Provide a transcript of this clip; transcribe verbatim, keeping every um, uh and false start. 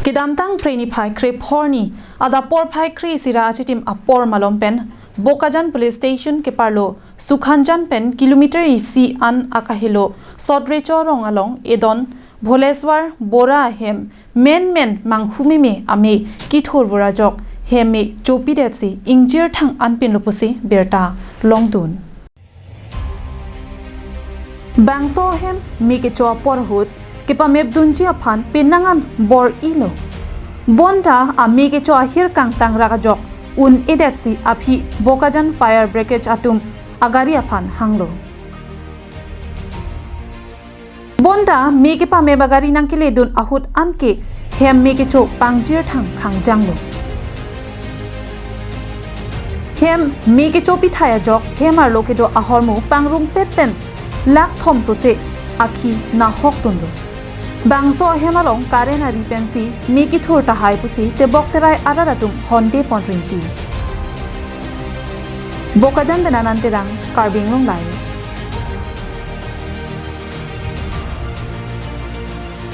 Kedamtang Phre niphai kre phorni adap porphai kre isi ra achitim apor malom pen Bokajan Police Station keparlo Sukhanjan pen kilometer isi an akahelo Sotrecho rong along edon Bholeswar Bora ahem menmen manghu meme ame kithur vur ajok hem me chopidetsi ingjir thang anpinlo pusi birta longdun. Bangso ahem me kecho apor ahut kepamepdunji aphan penang an bor-ilo. Bonta ame kecho ahir kangtang rak ajok un-edetsi aphi Bokajan Fire Brigade atum agari aphan hanglo. Bonta me kepamep agari nangkeledun ahut anke hem me kecho pangjir thang khangjanglo. Hem me kecho pithai ajok hem arlo kedo ahormu pangrumpet pen lakh thom sose akhi nahokdunlo. Bangso ahem along current ari pensi me kithur tahai pusi tebok terai arat atum honde pon rinti. Bokajan pen Anand Terang, Karbi Anglong Live.